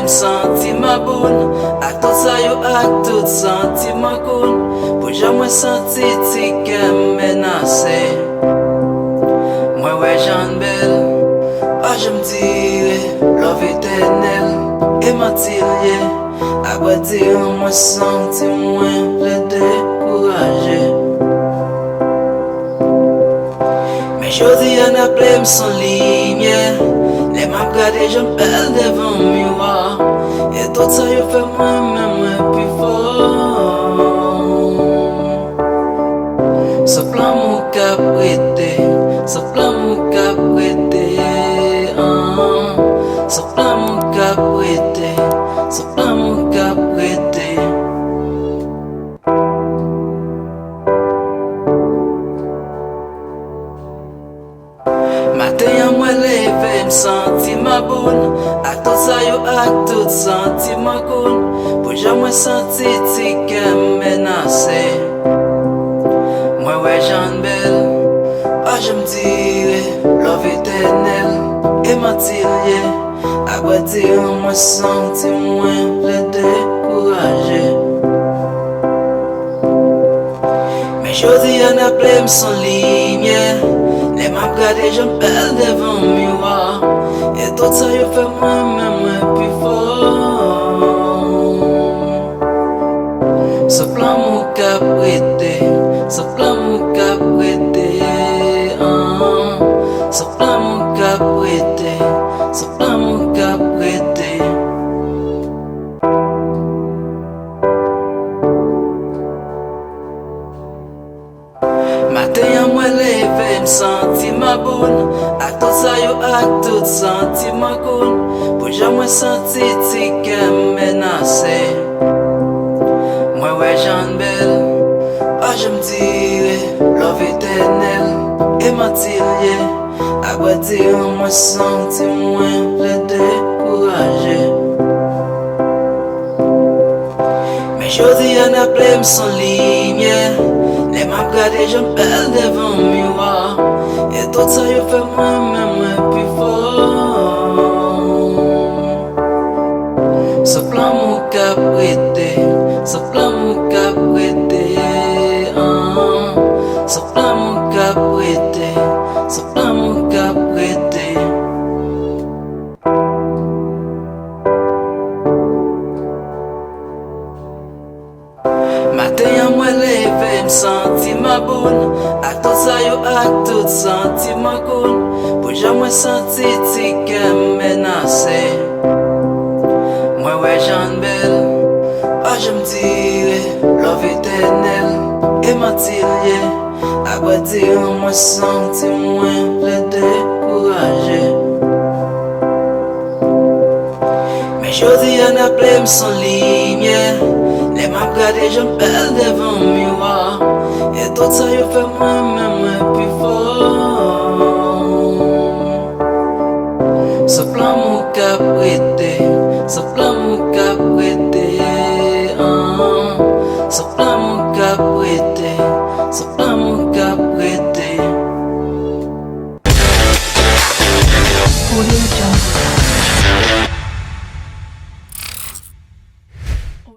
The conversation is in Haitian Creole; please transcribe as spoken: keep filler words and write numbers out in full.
M santi maboun ak tout sa yo, ak tout santi mankoun. Pou jan mwen santi ti kè m menase. Mwen wè jan l bèl, pa janm dire love etènèl, e manti l ye. Apre dire mwen santi mwen vle dekouraje. Men jodi a n aple m s on limyè. Lè m ap gade jan m bèl devan miwa, e tout sa yo fè mwen renmen mwen pi fò. S on lanmou k ap rete, s on lanmou k ap rete, ah. S on lanmou k ap rete, s on lanmou k ap rete. Maten an mwen leve, m santi maboun ak tout sa yo, ak tout santi mankoun. Pou jan mwen santi ti kè m menase. Mwen wè jan l bèl, pa janm dire love etènèl, e manti l ye. Apre dire mwen santi mwen vle dekouraje. Men jodi a n aple m s on limyè. Lè m ap gade jan m bèl devan miwa, e tout sa yo fè mwen renmen mwen pi fò. S on lanmou k ap rete, s on lanmou k ap rete, ah. S on lanmou k ap rete, s on lanmou k ap rete. Maten an mwen leve, m santi maboun ak tout sa yo, ak tout santi mankoun. Pou jan mwen santi ti kè m menase. Mwen wè jan l bèl, pa janm dire love etènèl, e manti l ye. Apre dire mwen santi mwen vle dekouraje. Men jodi a n aple m s on limyè. Lè m ap gade jan m bèl devan miwa, e tout sa yo fè mwen renmen mwen pi fò. S on lanmou k ap rete, s on lanmou k ap rete, ah. S on lanmou k ap rete, s on lanmou k ap rete. Maten an mwen leve, m santi maboun ak tout sa yo, ak tout santi mankoun. Pou jan mwen santi ti kè m menase. Mwen wè jan l bèl, pa janm dire love etènèl, e manti l ye. Apre dire mwen santi mwen vle dekouraje. Men jodi a n aple m s on limyè. Lè m ap gade jan m bèl devan miwa, e tout sa yo fè mwen renmen mwen pi fò. S on lanmou k ap rete, s on lanmou k ap rete.